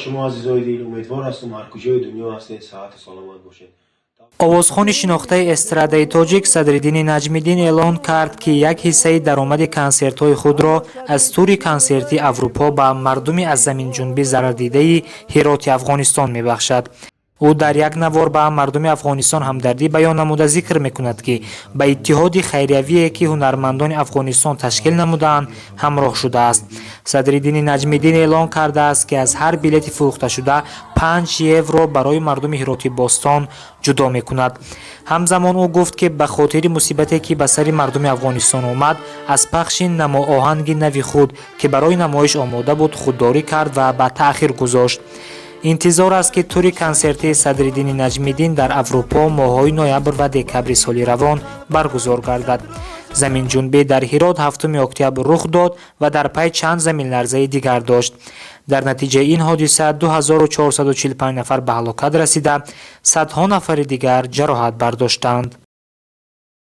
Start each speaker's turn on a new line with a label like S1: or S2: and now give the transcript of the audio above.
S1: Шумо, азизои дил. Умедвор ҳастам, ҳар куҷои дунё ҳастед, саҳату саломат бошед.
S2: Овозхони шинохтаи эстрадаи тоҷик Садриддини Наҷмиддин эълон кард, ки як ҳиссаи даромади консертҳои худро аз тури консертии Аврупо ба мардуми аз заминҷунбӣ зарардидаи Ҳироти Афғонистон мебахшад. Ӯ дар як навор ба мардуми Афғонистон ҳамдардӣ баён намуда, зикр мекунад, ки ба иттиҳоди хайриявие, ки ҳунармандони Афғонистон ташкил намудаанд, ҳамроҳ шудааст. Садриддини Наҷмиддин эълон кардааст, ки аз ҳар билети фурӯхташуда 5 евро барои мардуми Ҳироти бостон ҷудо мекунад. Ҳамзамон ӯ гуфт, ки ба хотири мусибате, ки ба сари мардуми Афғонистон омад, аз пахши намооҳанги нави худ, ки барои намоиш омода буд, худдорӣ кард ва ба таъхир гузошт. Интизор аст, ки тури консертии Садриддини Наҷмиддин дар Аврупо моҳҳои ноябр ва декабри соли равон баргузор гардад. Заминҷунбӣ дар Ҳирот 7 октябр рух дод ва дар пай чанд заминларзаи дигар дошт. Дар натиҷаи ин ҳодиса 2445 нафар ба ҳалокат расида, садҳо нафари дигар ҷароҳат бардоштанд.